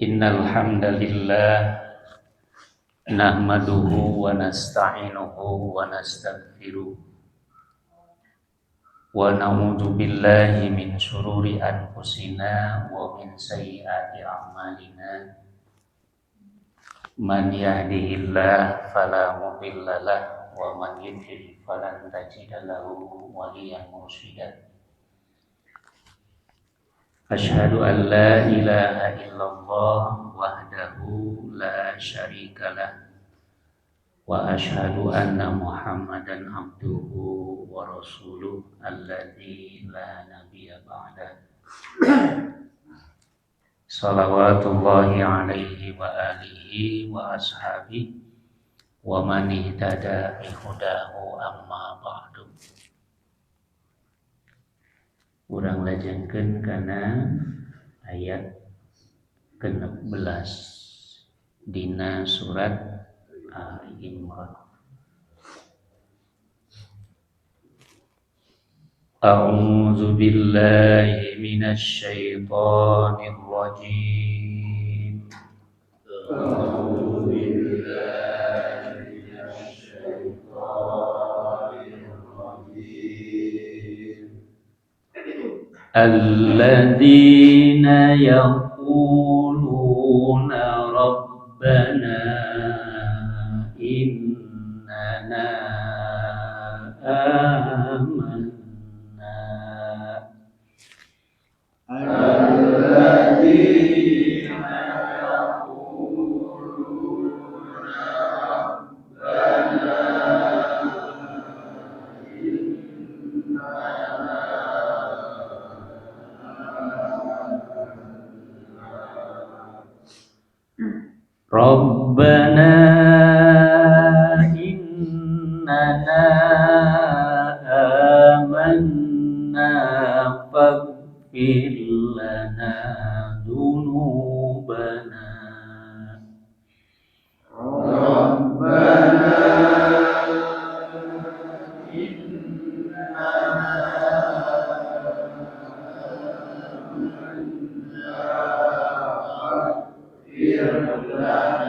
Innal hamdalillah nahmaduhu wa nasta'inuhu wa nastaghfiruh wa na'udzu billahi min syururi anfusina wa min sayyiati a'malina. Man yahdihillah fala mudhillalah wa man yudlil falan tajida lahu waliyan mursyida. Asyhadu an la ilaha illallah wahdahu la syarikalah wa asyhadu anna Muhammadan abduhu wa rasuluh alladzi la nabiyya ba'da. Salawatullahi alaihi wa alihi wa ashabihi wa man ihtada bihudahu, amma ba'du. Urang lajengkeun kana ayat 16 dina surat Ali Imran. A'udzu billahi minasy syaithanir rajim. A'udzu billahi minasy syaithanir rajim. Alladzina yaquluna rabbana innana amanna. Alladzina yaquluna rabbana innana Rabbana innana amanna faghfir lana dzunubana. Rabbana innana amanna faghfir lana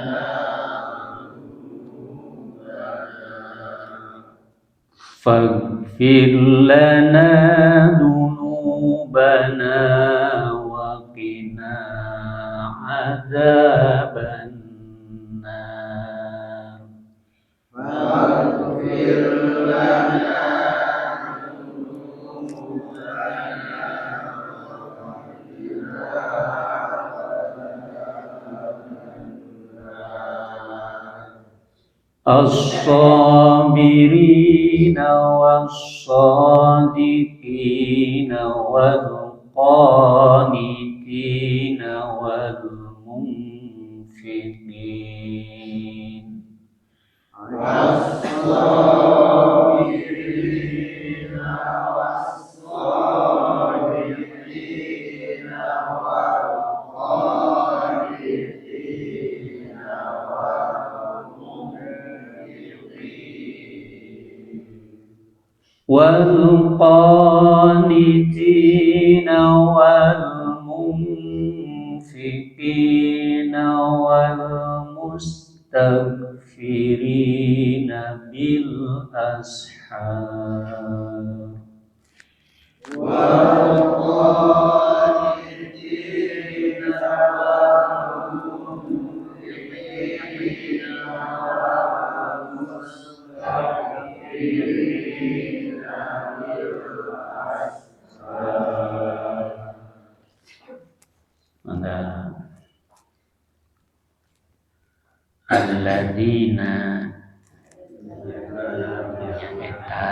Faghfir lana dzunubana wa qina adzaban nar. Faghfir lana dzunubana wa qina adzaban nar. As-sabirina was-sadiqina wal-qanitina wal-munfiqin. As-sabirina was-sadiqina wal-qanitina wal-munfiqin. Wal-qanitina wal-munfiqina wal-mustaghfirina bil ashar. Wal-qanitina wal-munfiqina wal-mustaghfirina bil ashar. Mangga. Alladzina nyaeta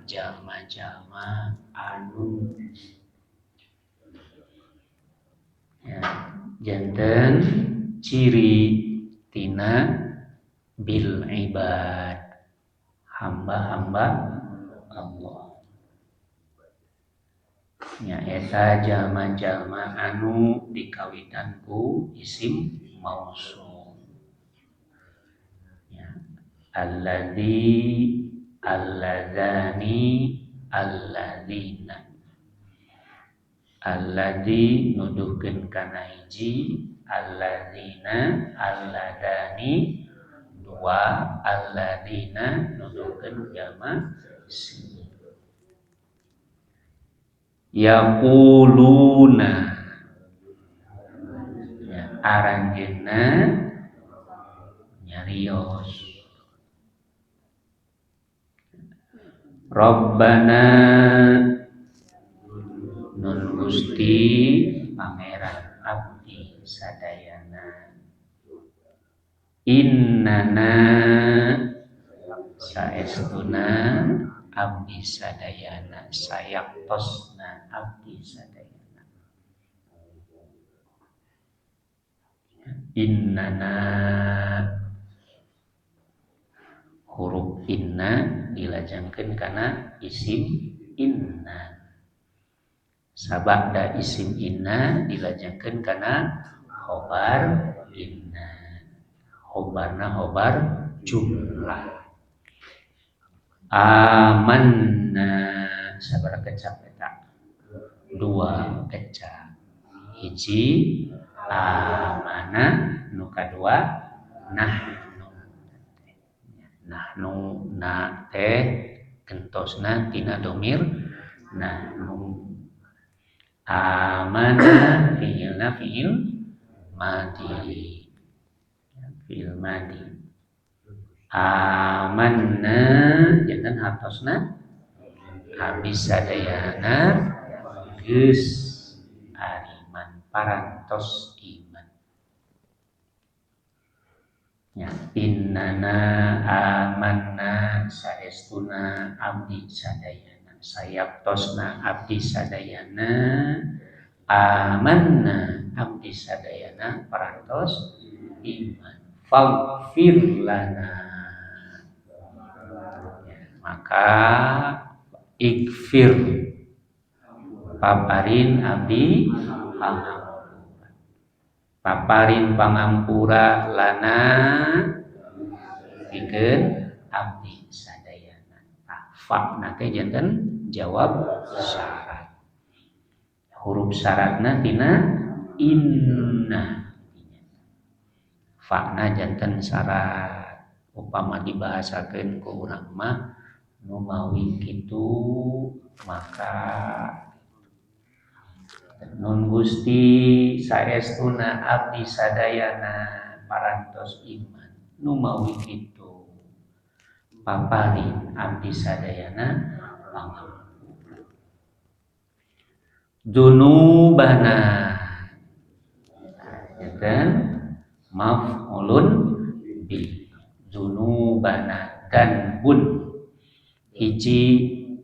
jalma-jalma anu ya, janten ciri tina bil ibad, hamba-hamba Allah, nyaeta jalma-jalma anu dikawitan ku isim mausul ya, alladzi, alladzani, alladzina. Alladzi nuduhkeun kana hiji, alladzina alladani dua, alladzina nuduhkeun jama seueur. Yaquluna ya, aranjeunna nyarios Rabbana nun Gusti Pangeran abdi sadayana innana saestuna abdi sadayana sayaktosna abdi sadayana innana huruf inna dilajengkeun kana isim inna sabada isim inna dilajengkeun kana khobar inna khobarna khobar jumlah amanna sabaraha kecap eta dua kecap hiji amana nu kadua nahnu nahnu na teh gentosna tina domir nahnu amana fi'ilna fi'il madi fi'il madi amanna janten hartosna abdi sadayana geus ariman parantos iman ya innana amanna saestuna abdi sadayana sayaktosna abdi sadayana amanna abdi sadayana parantos iman faghfir lana ya, maka ikfir paparin abdi pangampura paparin pangampura lana pikeun abdi sadayana fa na teh janten jawab syarat huruf syaratna tina inna fa na janten syarat upama dibahasakeun ku urang mah nu mawi kitu maka nun Gusti saestuna abdi sadayana parantos iman nu mawi kitu paparin abdi sadayana pangampura dzunubana janten maf'ulun bi dzunubana dan bun hiji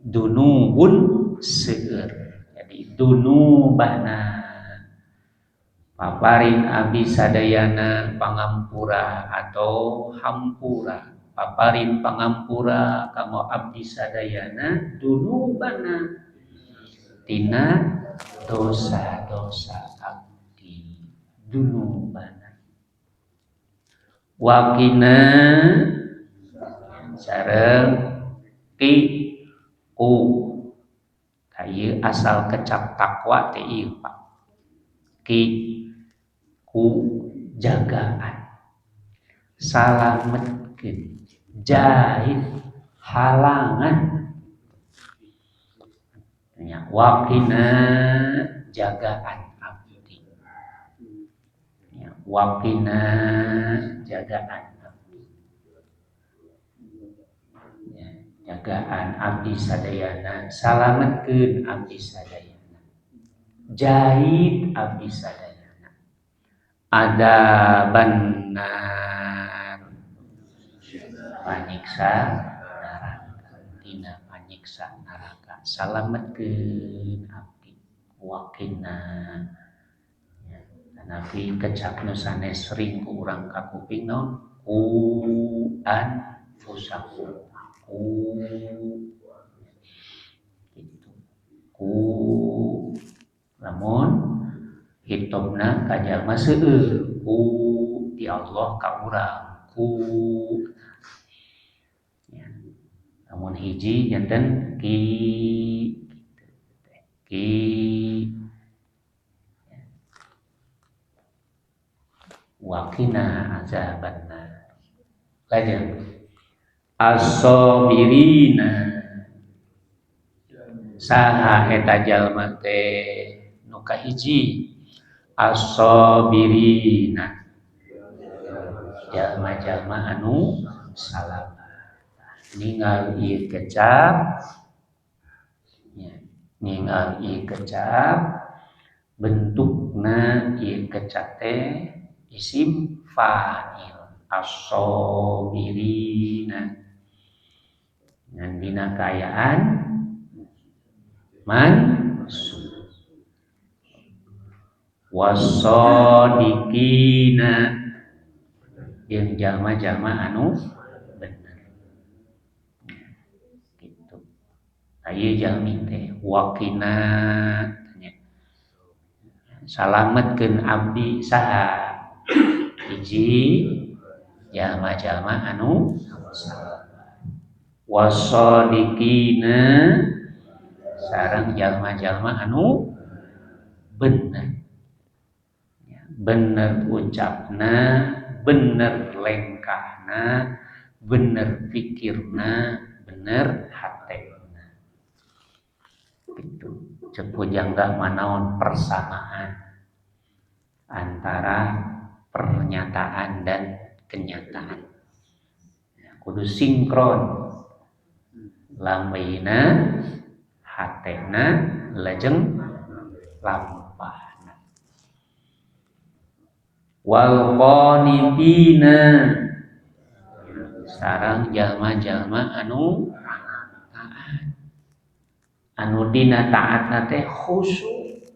dunubun seueur jadi dunubana paparin abdi sadayana pangampura atau hampura paparin pangampura kanggo abdi sadayana dunubana tina dosa-dosa abdi dunubana waqina sareng ki ku ieu asal kecap takwa teh ieu Pak ki ku jagaan salametkeun jahit halangan nya waqina jagaan abdi nya waqina jagaan abdi nya jagaan abdi sadayana salametkeun abdi sadayana jahit abdi sadayana adzabannar panyiksa neraka tina panyiksa neraka salametkeun abdi waqina ya tanapi kecap nu sanes sering ku urang ka kuping naon ku anfusakum ku gitu ku lamun hitobna ka jalma seueur ku ti Allah ka urang ku ya. Lamun hiji janten ki ki Wa qina azabannar. Lajeng as-sabirina saha eta jalma teh nu kahiji as-sabirina jalma-jalma anu salabar. Ningal ieu kecap nya, ningal ieu kecap bentukna ieu kecap teh isim fa'il as-sabirina ngan dina kaayaan mansub. Wasodiqina jeung jalma-jalma anu bener gitu. Ieu jalmi teh waqina nya salametkeun abdi saha hiji jalma-jalma anu salamet. Wasodiqina sareng jalma-jalma anu bener, bener ucapna, bener lengkahna, bener pikirna, bener hatena. Gitu. Cek pujangga manaon persamaan antara pernyataan dan kenyataan. Kudu sinkron. Lambeyna, hatena, lajeng lampahna. Wal qanitina sareng jalma-jalma anu taat. Anu dina taatna teh khusyuk.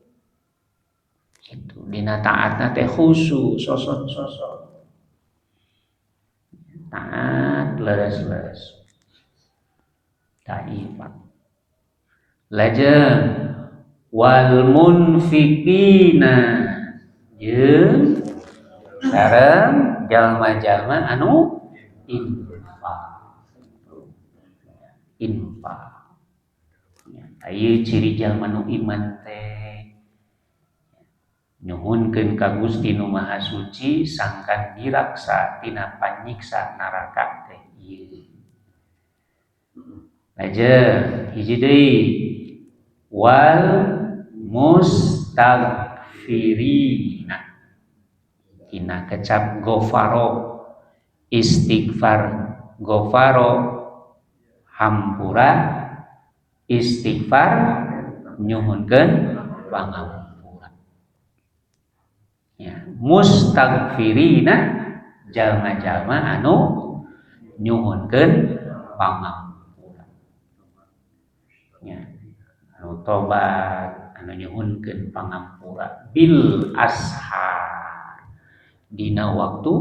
Itu dina taatna teh khusyuk, sosot-sosot. Taat leres-leres. Taifat. Lajeng wal munfiqina jeung sareng jalma-jalma anu infak. Infak. Ieu ciri jalma nu iman teh nyuhunkeun ka Gusti nu Maha Suci sangkan diraksa tina panyiksa neraka teh ieu. Lajeng hiji deui wal mustaghfirina tina kecap gofaro istighfar gofaro hampura istighfar nyuhunkeun pangampura. Ya, mustaghfirina jalma-jalma anu nyuhunkeun pangampura. Ya, anu tobat anu nyuhunkeun pangampura bil ashar dina waktu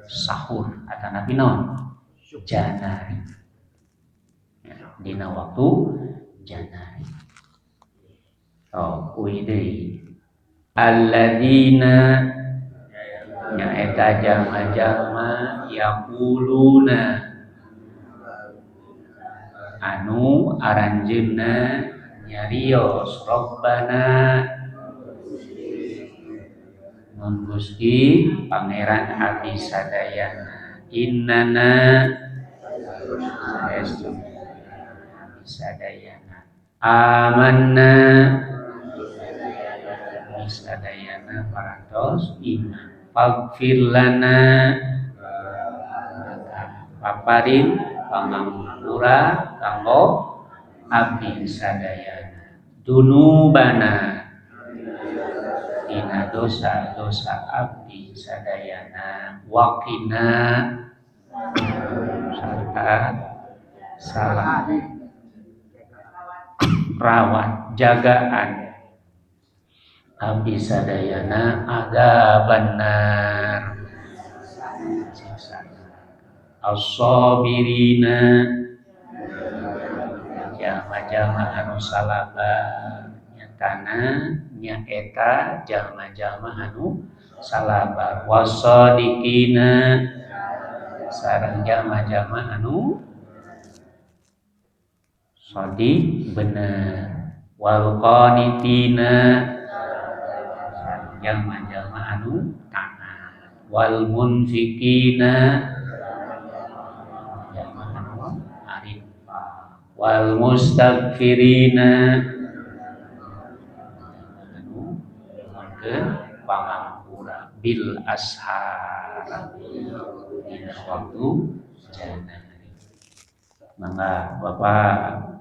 sahur atanapi naon janari. Ya, dina waktu janari. Oh, kuy deui alladzina nyaeta jalma-jalma yaquluna anu aranjeunna nyarios Rabbana nun Gusti Pangeran abdi sadayana innana saestu abdi sadayana amanna abdi sadayana parantos iman faghfir lana paparin pangampura kanggo abdi sadayana dunubana dina dosa-dosa abdi sadayana waqina sarta salah rawat jagaan abdi sadayana adzabannar siksa as-sabirina jalma-jalma anu salabar nyatana nyaeta jalma-jalma anu salabar wasadiqina sareng jalma-jalma anu sadiq bener wal qanitina sareng jalma-jalma anu taat. Wal munfikina jalma anu arinfaq. Wal mustaghfirina anu nyuhunkeun pangampura bil ashar dina waktu janari. Mangga Bapak.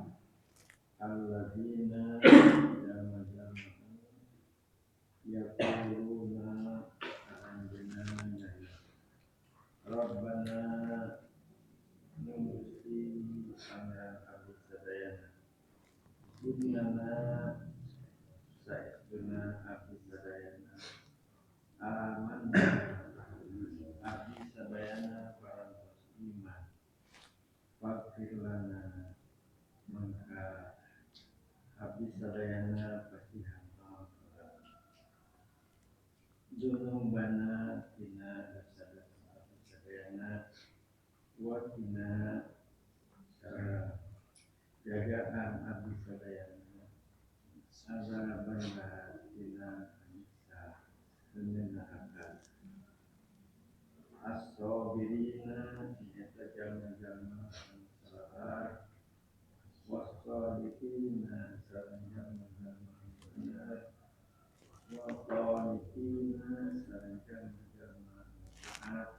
Alladzina jalma-jalma yaquluna anjeunna nyarios Rabbana nu Gusti Pangeran abdi sadayana innana saestuna abdi sadayana amanna abdi sadayana parantos iman faghfir lana mangka abdi sadayana pasihan pangampura dzunubana tina dosa-dosa abdi sadayana wa qina sareng jagaan abdi sadayana azabannar tina panyiksa neraka. As-sabirina nyaeta jalma-jalma anu sabar was-sadiqina sareng jalma-jalma anu bener wal qanitina sareng jalma-jalma anu taat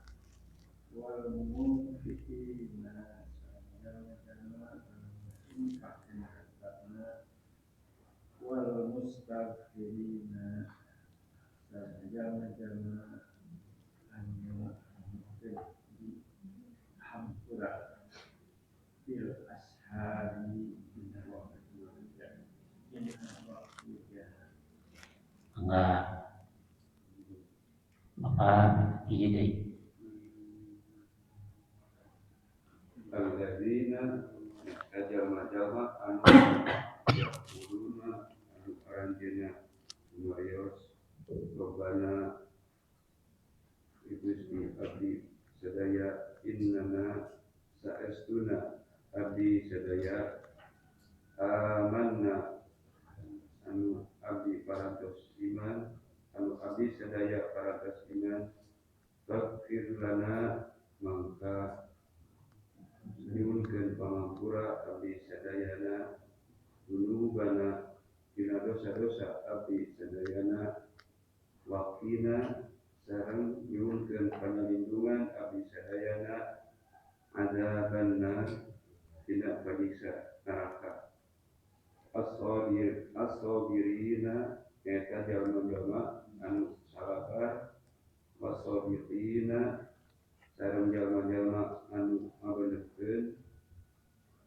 wal munfiqina sareng jalma-jalma anu infak dina hartana wal mustaghfirina sareng jalma-jalma anu dihampura bil ashari dina waktu dina. Mangga Bapak hiji deui. Alladzina nyaeta jalma-jalma anu yaquluna anu aranjeunna nyarios Rabbana Gusti abdi sadaya innana saestuna abdi sadaya amanna anu abdi parantos iman anu abdi sadaya parantos iman faghfir lana mangka nyuhunkeun pangampura abdi sadayana dzunubana tina dosa-dosa abdi sadayana waqina sareng nyuhunkeun panyalindungan abdi sadayana azabannar tina panyiksa neraka. As-sabirina nyaeta jalma-jalma anu sabar was-sadiqina sareng jalma-jalma anu ngabenerkeun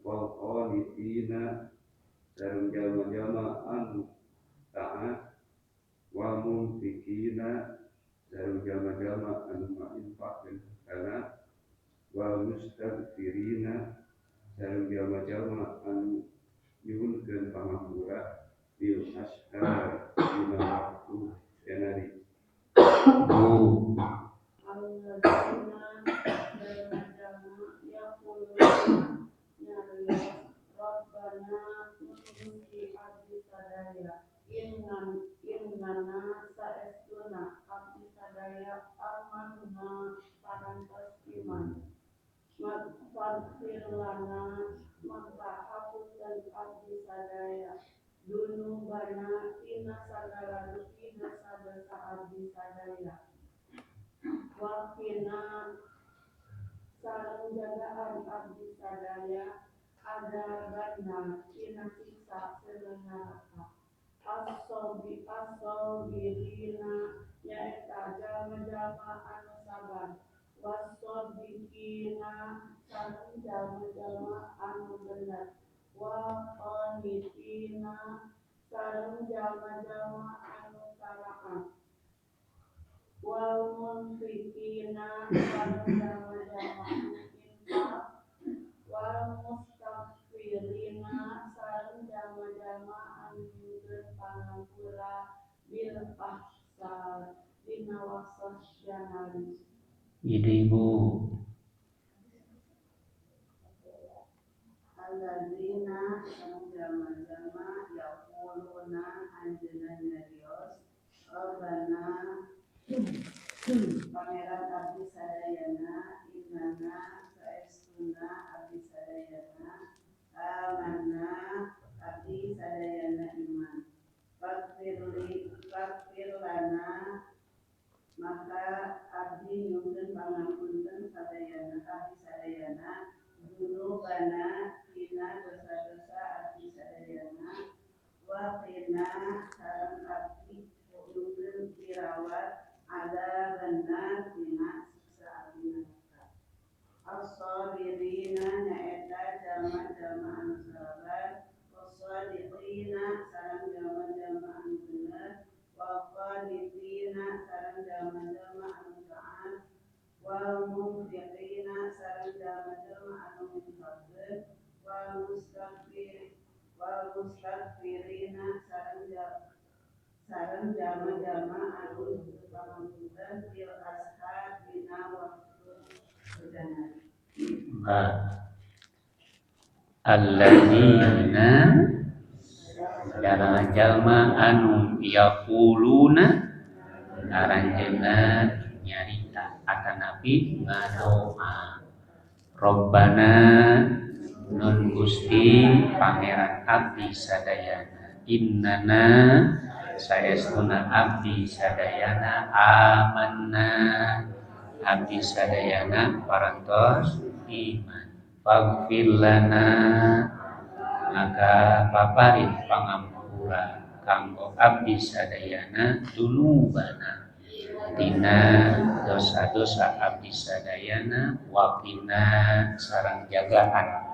wal qanitina sareng jalma-jalma anu taat wal munfikina sareng jalma-jalma anu ngainfakkeun hartana wal mustaghfirina sareng jalma-jalma anu nyuhunkeun pangampura bil ashar dina waktu janari. Bu. Alladzina jalma-jalma yaquluna nyarios Rabbana nu Gusti abdi sadaya innana saestuna abdi sadaya amanna parantos iman faghfir lana mangka hapunten abdi sadaya dzunubana tina sagala rupi dosa-dosa abdi sadaya wa qina sareng jagaan abdi sadaya adzabannar tina siksa seuneu neraka. As-sabirina nyaeta jalma-jalma anu sabar was-sadiqina sareng jalma-jalma anu bener wal qanitina sareng jalma-jalma anu taraat wal munfikina sareng jalma-jalma anu infak wal mustaghfirina sareng jalma-jalma anu nyuhunkeun pangampura bil ahsar dina waktos janari. Ibu. Alladzina sareng jalma-jalma yaquluna anjeunna nyarios Rabbana Pangeran Waqina sareng abdi nyuhunkeun dirawat adzabannar tina siksa api neraka. As-sabirina nyaeta jalma-jalma anu sabar, was-sadiqina sareng jalma-jalma anu bener, wal qanitina sareng jalma-jalma anu taat, wal munfiqina sareng jalma-jalma anu infaqkeun, wal mustaghfirina sareng jalma-jalma anu nyuhunkeun pangampunten bil ashar dina waktu hujanan. Alladzina jalma-jalma anu yaquluna aranjeunna nyarita atanapi ngadoa Rabbana nun Gusti Pangeran abdi sadayana innana saestuna abdi sadayana amanna abdi sadayana parantos iman faghfir lana maka paparin pangampura kanggo abdi sadayana dunubana tina dosa-dosa abdi sadayana waqina sareng jagaan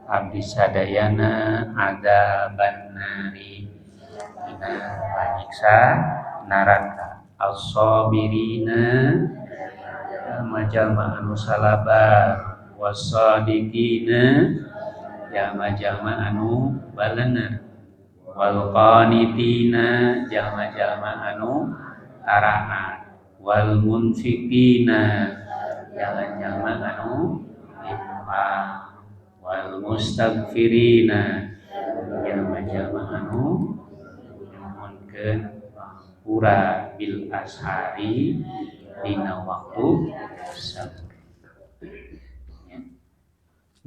abdi sadayana adzaban nari tina panyiksa neraka. As-sabirina jalma-jalma anu salabar, was-sadiqina jalma-jalma anu balener, wal qanitina jalma-jalma anu taraat, wal munfiqina jalma-jalma anu infaq, wal mustaghfirina jalma-jalma anu nyuhunkeun pahampura bil ashari dina waktu sahur.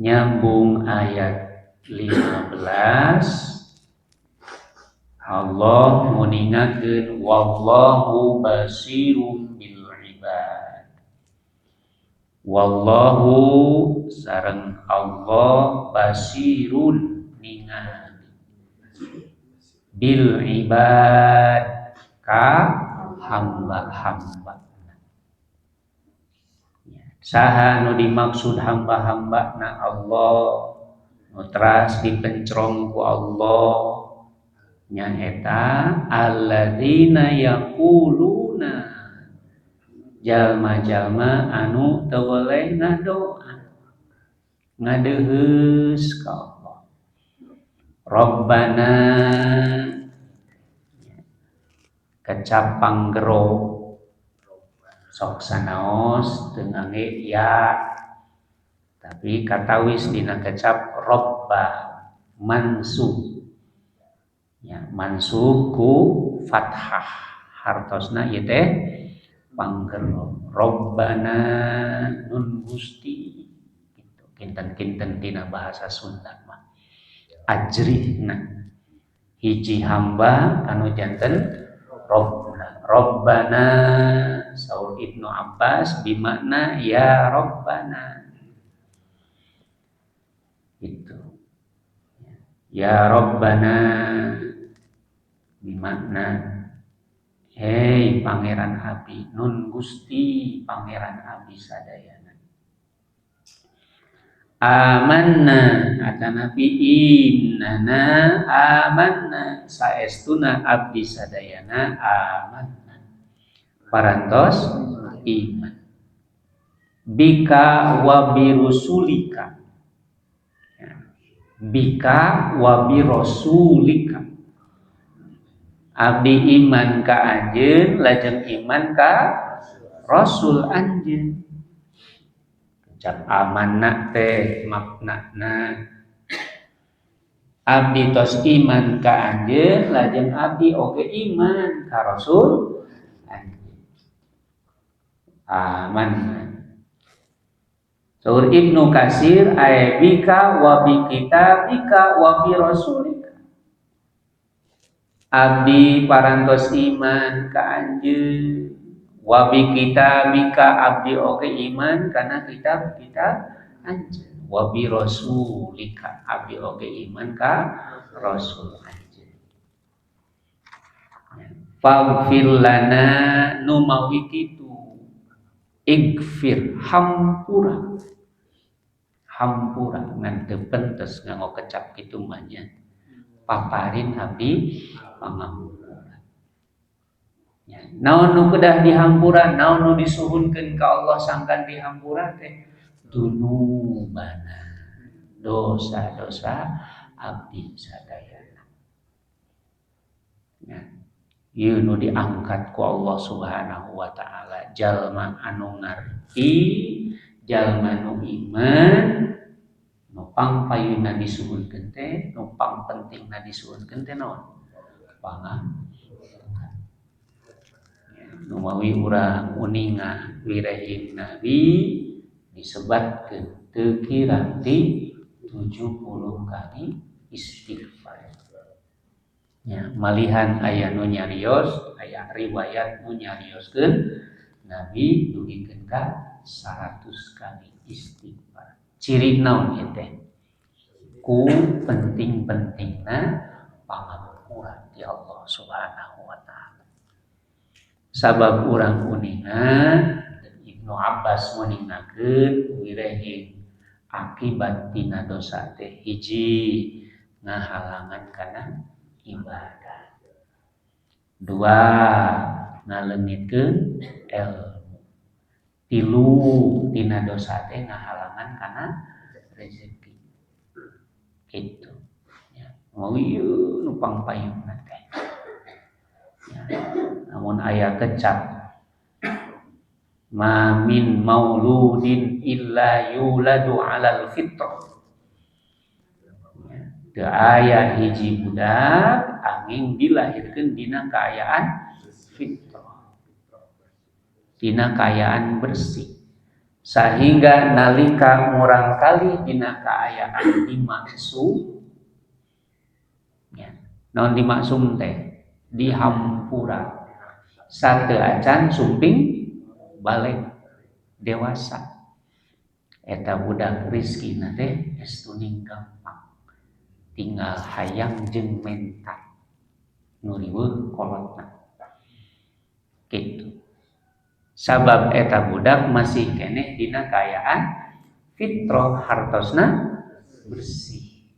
Nyambung ayat 15 Allah nguningakeun wallahu basirum bil ibad. Wallahu sareng Allah basirun ningali bil ibad ka hamba-hamba. Saha nu dimaksud hamba-hamba na Allah nu teras dipencrong ku Allah nyaeta alladzina yaquluna jalma-jalma anu teu weleh ngadoa ngadeuheus ka Allah. Rabbana kecap panggero sok sanaos teu ngangge ya tapi katawis dina kecap robba mansub ya mansub ku fathah hartosna ieu teh panggero Rabbana nun Gusti gitu kinten-kinten dina bahasa Sunda mah ajrihna hiji hamba anu janten Rabbana. Rabbana saur Ibnu Abbas bimakna ya Rabbana itu ya Rabbana bimakna hei Pangeran Abi nun Gusti Pangeran Abi sadayana amanna atanapi innana amanna saestuna abdi sadayana amanna parantos iman bika wa birusulika bika wa birosulika abdi iman ka anjeun lajeng iman ka rasul anjeun. Kecap amanna teh maknana abdi tos iman ka anjeun lajeng abdi oge iman ka rasul anjeun. Amanna. Saur Ibnu Katsir ay bika wa bi kitabika wa bi rasulika. Abdi parantos iman ka anjeun wa bi kitabika abdi oge iman kana kitab-kitab anjeun wa bi rasulika abdi oge iman ka rasul anjeun. Faghfir lana nu mawi kitu igfir hampura hampura ngan teu pentes nganggo kecap kitu mah nya paparin abdi pangampura. Ya, naon nu kedah dihampura, naon nu disuhunkeun ka Allah sangkan dihampura teh dunubana dosa-dosa abdi sadayana. Ya. Ieu nu diangkat ku Allah Subhanahu wa taala jalma anu ngarti, jalma nu iman, nu pangpayuna disuhunkeun teh, nu pangpentingna disuhunkeun teh naon? Pangampura. Ya, nu mawi urang uninga wirehing Nabi disebatkeun teu kirang ti 70 kali istighfar. Ya, malihan aya nu nyarios, aya riwayat nu nyarioskeun Nabi dugikeun ka 100 kali istighfar. Ciri naon ieu teh? Ku penting-pentingna pangampura ti Allah Subhanahu wa taala. Sabab urang uninga Ibnu Abbas nguningakeun wirehing akibat tina dosa teh hiji ngahalangan kana ibadah, dua ngaleungitkeun ilmu, tilu tina dosa teh ngahalangan kana rezeki. Kitu ya, mawi ieu nu pangpayunna teh. Ya, namun aya kecap ma min mauludin illa yuladu alal fitrah. Teu aya hiji budak angin dilahirkeun dina kaayaan fitrah, dina kaayaan bersih, sehingga nalika murangkali dina kaayaan dimaksum, ya, naon dimaksum teh dihampura sateu acan sumping balik dewasa eta budak rizkina teh estuning gampang tinggal hayang jeung menta nu riweuh kolotna kitu. Sabab eta budak masih keneh dina kaayaan fitrah hartosna bersih.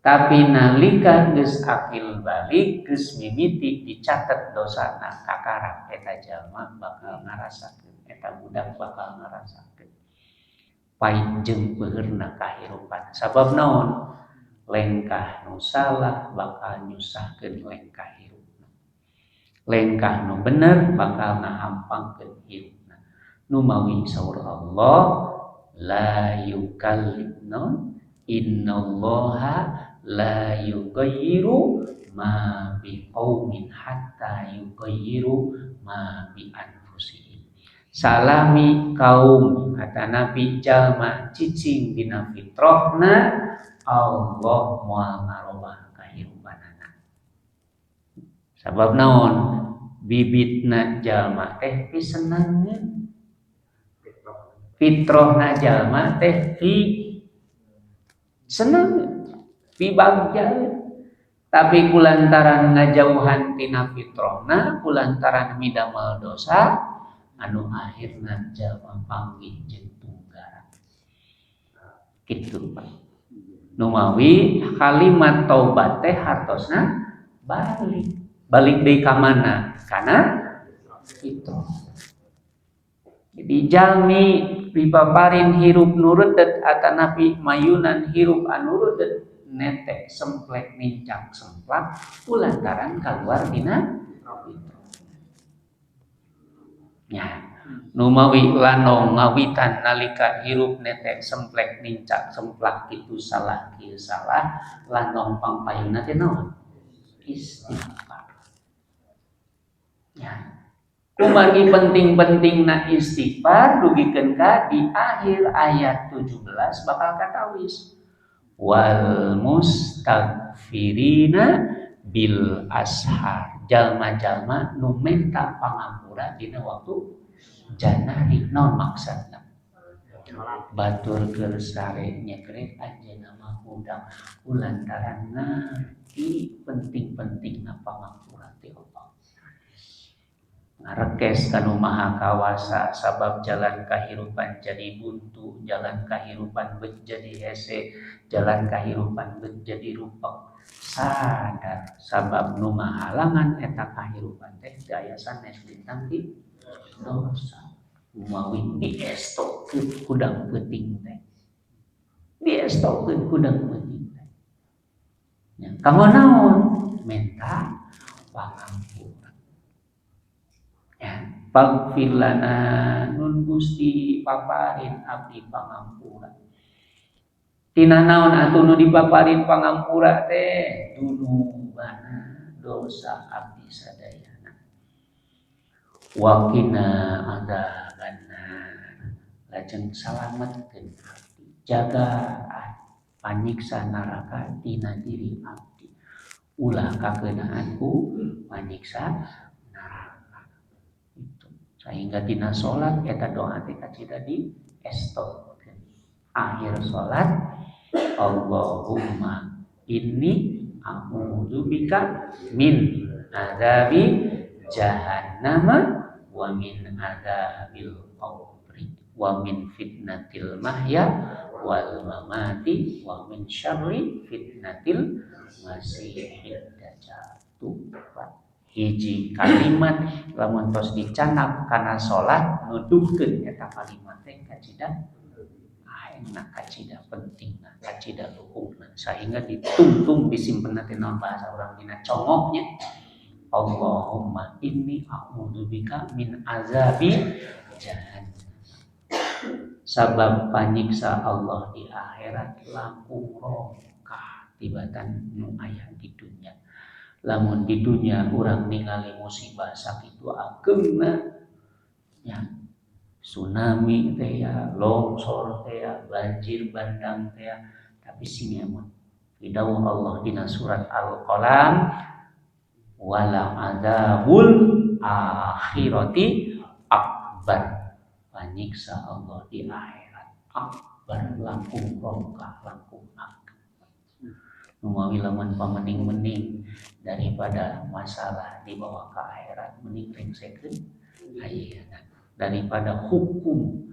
Tapi nalika geus akil balik geus mimiti dicatet dosana kakara eta jalma bakal ngarasakeun, eta budak bakal ngarasakeun pait jeung peuheurna kahirupan. Sabab naon? Lengkah nu salah bakal nyusahkeun lengkah hirupna, lengkah nu bener bakal ngahampangkeun hirupna. Nu mawi saur Allah la yukallibna innallaha la yughayyiru ma biqaumin hatta yughayyiru ma bi anfusihim. Salami kaum atanapi jalma cicing dina fitrahna Allah moal ngarobah kahirupanana. Sabab naon? Bibitna jalma teh pisenangeun, fitrahna jalma teh pi seneng, pi bagja. Tapi kulantaran ngajauhan tina fitrahna, kulantaran midamel dosa anu akhirna jalma panggih jeung tunggara. Kitu Pak. Numawi kalimat taubat teh hartosna balik. Balik deui ka mana? Kana fitrah. Jadi jalmi pipaparin hirup nurudet atanapi mayunan hirup anu rudet netek semplek nincak semplak kulantaran kaluar dina fitrah. Ya, numawi lanong ngawitan nalika hirup netek semplek nincak semplak kitu salah kieu salah lanong pangpayunna teh naon? Istighfar. Ya. Kumargi penting-pentingna istighfar dugikeun ka di akhir ayat 17 bakal katawis wal mustaghfirina bil ashar, jalma-jalma nu menta pangampura dina waktu janari. Naon maksudna? Batur keur sare nyegrek anjeunna mah hudang kulantaran ngarti penting-pentingna pangampura ti Allah. Ngarekes ka Nu Maha Kawasa sabab jalan kahirupan jadi buntu, jalan kahirupan bet jadi hese, jalan kahirupan bet jadi rupek. Sadar sabab nu ngahalangan eta kahirupan teh teu aya sanes lintang di dosa. Mawi diestokeun hudang peuting teh. Diestokeun hudang peuting teh. Nya kanggo naon? Menta pangampura. Ya, faghfir lana nun Gusti paparin abdi pangampura. Tina naon atuh nu dipaparin pangampura teh? Dunubana dosa abdi sadayana. Wa qina adzabannar. Lajeng salametkeun abdi, jaga panyiksa neraka tina diri abdi. Ulah kakeunaan ku panyiksa neraka. Itu. Sehingga tina salat eta doa teh kacida di estokkeun. Akhir salat Allahumma inni a'udzubika min adzabi jahannama wa min adzabil qabri wa min fitnatil mahya wal mamati wa min syarri fitnatil masihid dajjal. Tuh, Pak. Hiji kalimat lamun tos dicandak kana salat nuduhkeun eta kalimat teh kacida aengna, kacida pentingna, kacida luhungna, sehingga ditungtung disimpenna teh naon bahasa urang dina congoknya. Allahumma inni a'udzubika min azabi jahannam. Sabab panyiksa Allah di akhirat langkung rongkah tibatan nu aya di dunya. Lamun di dunya urang ningali musibah sakitu ageungna ya, tsunami teh ya, longsor teh ya, banjir bandang teh ya, tapi sing emut dawuh Allah dina surat Al-Qalam wala adzabul akhirati akbar. Panyiksa Allah di akhirat akbar, langkung rongkah, langkung ageng. Numawi lamun pamening-mening daripada masalah dibawa ke akhirat mending rengsekeun ayeuna, daripada hukum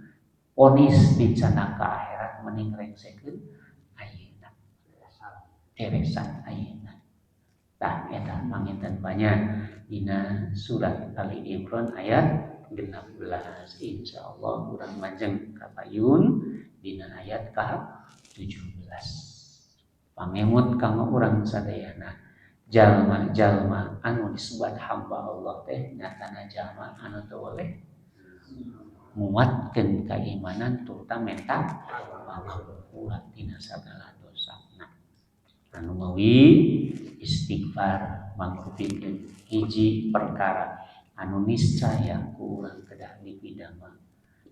vonis dicandak ke akhirat mending rengsekeun ayeuna, teresan ayeuna. Tah eta panginten banyak dina surat Ali Imran ayat 16. Insyaallah urang majeng kapayun dina ayat ka-17. Pangemut kanggo urang sadayana, jalma-jalma anu disebut hamba Allah teh nyatana jalma anu teu boleh nguatkeun keimanan turta menta pangampura tina sagala dosana. Anu mawi istighfar mangrupikeun hiji perkara anu niscaya ku urang kedah dipidama,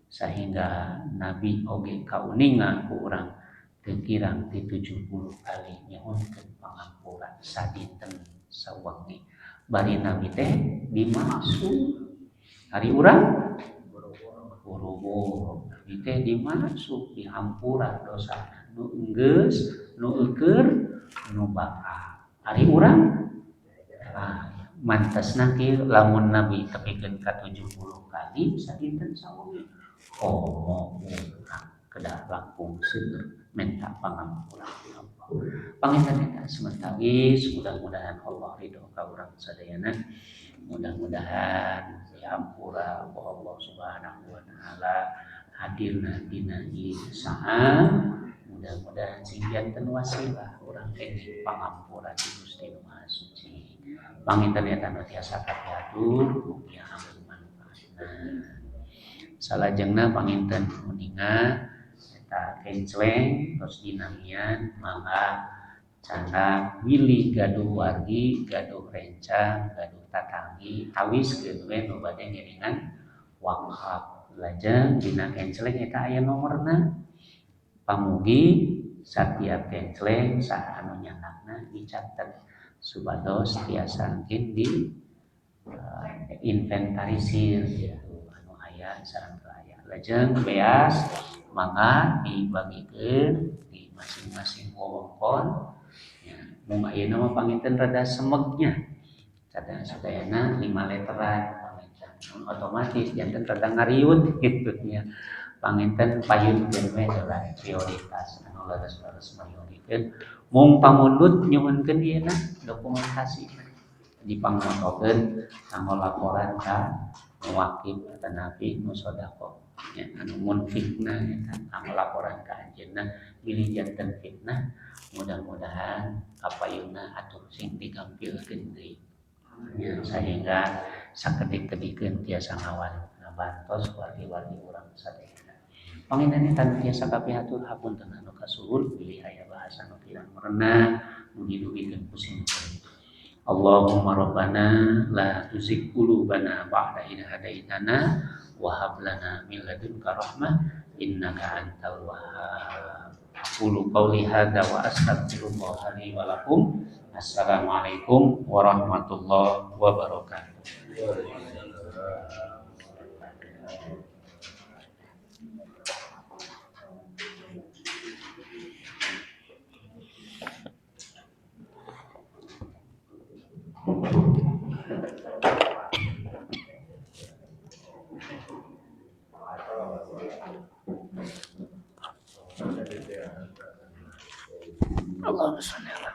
sehingga Nabi oge kauninga ku urang teu kirang ti 70 kali nyuhunkeun pangampura sadinten sawengi. Bari Nabi teh dimaksud hari urang boro-boro Nabi teh dimaksud dihampura dosa nu enggeus, nu eueur, nu bakal. Ari urang mantesna kieu lamun Nabi tepikeun ka 70 kali sadinten sawengi, komo urang kedah langkung seueur menta pangampura ti Allah. Panginten eta samentawis, mudah-mudahan Allah ridho ka urang sadayana. Mudah-mudahan dihampura ku Allah Subhanahu wa taala hadirna dina ieu saat. Mudah-mudahan sing janten wasilah urang kenging pangampura ti Gusti Nu Maha Suci. Panginten eta nu tiasa kapihatur, mugia agung manfaatna. Salajengna panginten uninga eta kencleng tos dinamian, mangga candak bilih gaduh wargi, gaduh rencang, gaduh tatanggi, tawiskeun we nu bade ngiringan wakaf. Lajeng dina kencleng eta aya nomorna. Pamugi satiap kencleng saha anu nyandakna dicatet supados tiasa engkin di inventarisir gitu anu aya sareng teu aya. Lajeng beas Mangga dibagikeun di masing-masing wewengkon ya. Mung ayeuna mah panginten rada semegnya. Sadayana 5 letteran panginten. Otomatis janten rada ngariut gitu nya. Panginten payunkeun we heula prioritas anu leres-leres mayogikeun. Mung pamundut nyuhunkeun ieu na dokumentasi dipangmotokeun kanggo laporan ka muwakif atanapi nu sedekah nya anu munfikna eta kanggo laporan ka anjeunna bilih janten fitnah mudah-mudahan kapayunna atur sing digampilkeun deui nya sehingga sakedik-kedikeun tiasa ngabantos wargi-wargi urang sadayana. Panginten tan tiasa kapihatur hapunten anu kasuhun bilih aya bahasa nu kirang merenah mugi dugikeun ku sim kuring. Allahumma rabbana la tuzigh qulubana ba'da idh hadaitana wa hab lana min ladunka rahmah innaka antal wahhab. Aqulu qauli hadza wa astaghfirullah li wa lakum. Assalamualaikum warahmatullahi wabarakatuh. Allahumma shalli ala